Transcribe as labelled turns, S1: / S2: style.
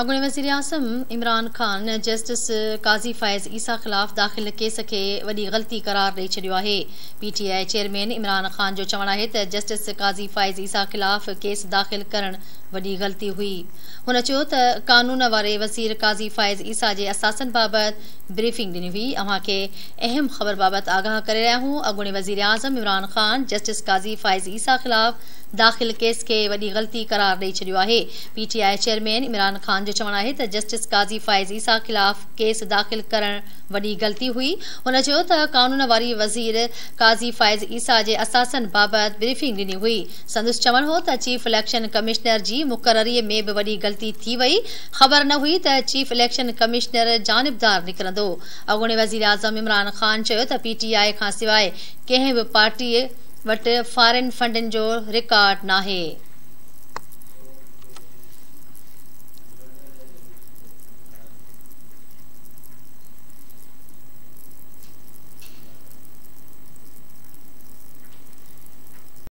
S1: اڳوڻي وزيراعظم عمران خان جسٽس قاضي فائز عيسيٰ خلاف داخل ڪيس کي وڏي غلطي قرار ڏئي ڇڏيو آهي. P T I chairman Imran Khan جو چوڻ آهي ته جسٽس قاضي فائز عيسيٰ خلاف ڪيس داخل ڪرڻ وڏي غلطي هئي. هن چيو ته قانون واري وزير قاضي فائز عيسيٰ جي اثاثن بابت بريفنگ ڏني هئي، اوهان کي اهم خبر بابت آگاهه ڪري رهيا آهيون، اڳوڻي وزيراعظم عمران خان جسٽس قاضي فائز عيسيٰ خلاف داخل ڪيس کي وڏي غلطي قرار ڏئي ڇڏيو آهي. P T I chairman Imran Khan جو چوڻ آهي ته جسٽس قاضي فائز عيسيٰ خلاف ڪيس داخل ڪرڻ وڏي غلطي هئي. هن چيو ته قانون واري وزير قاضي فائز عيسيٰ جي اثاثن بابت بريفنگ ڏني هئي. سندس چوڻ هو ته چيف اليڪشن ڪمشنر جي مقرري ۾ به وڏي غلطي ٿي وئي، خبر نه هئي ته چيف اليڪشن ڪمشنر جانبدار نڪرندو. اڳوڻي وزيراعظم عمران خان چيو ته پي ٽي آء کانسواء ڪنهن به پارٽي وٽ فارين فنڊن جو رڪارڊ ناهي.